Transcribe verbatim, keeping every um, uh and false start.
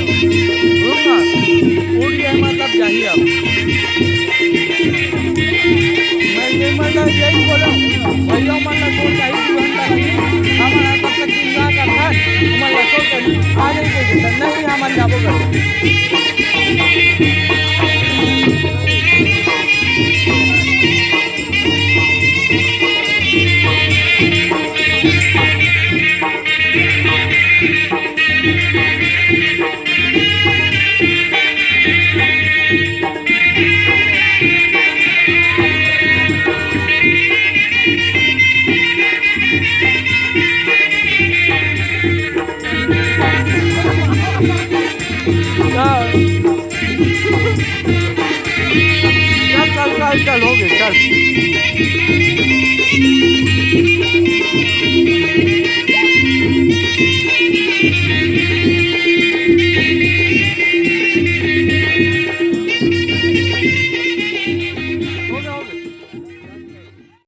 रुक ना, उठ गए मतलब जाही अब। मैं ये मतलब यही बोला, भैया मन ला छोड़ के आई, दू घंटा लगी, हमन तब तक चिल्ला कर था, हमन ला छोड़ के आ जाई कहिके, त नहीं हमन जाबो करो। चल, चल, चल, चल, हो गए, चल।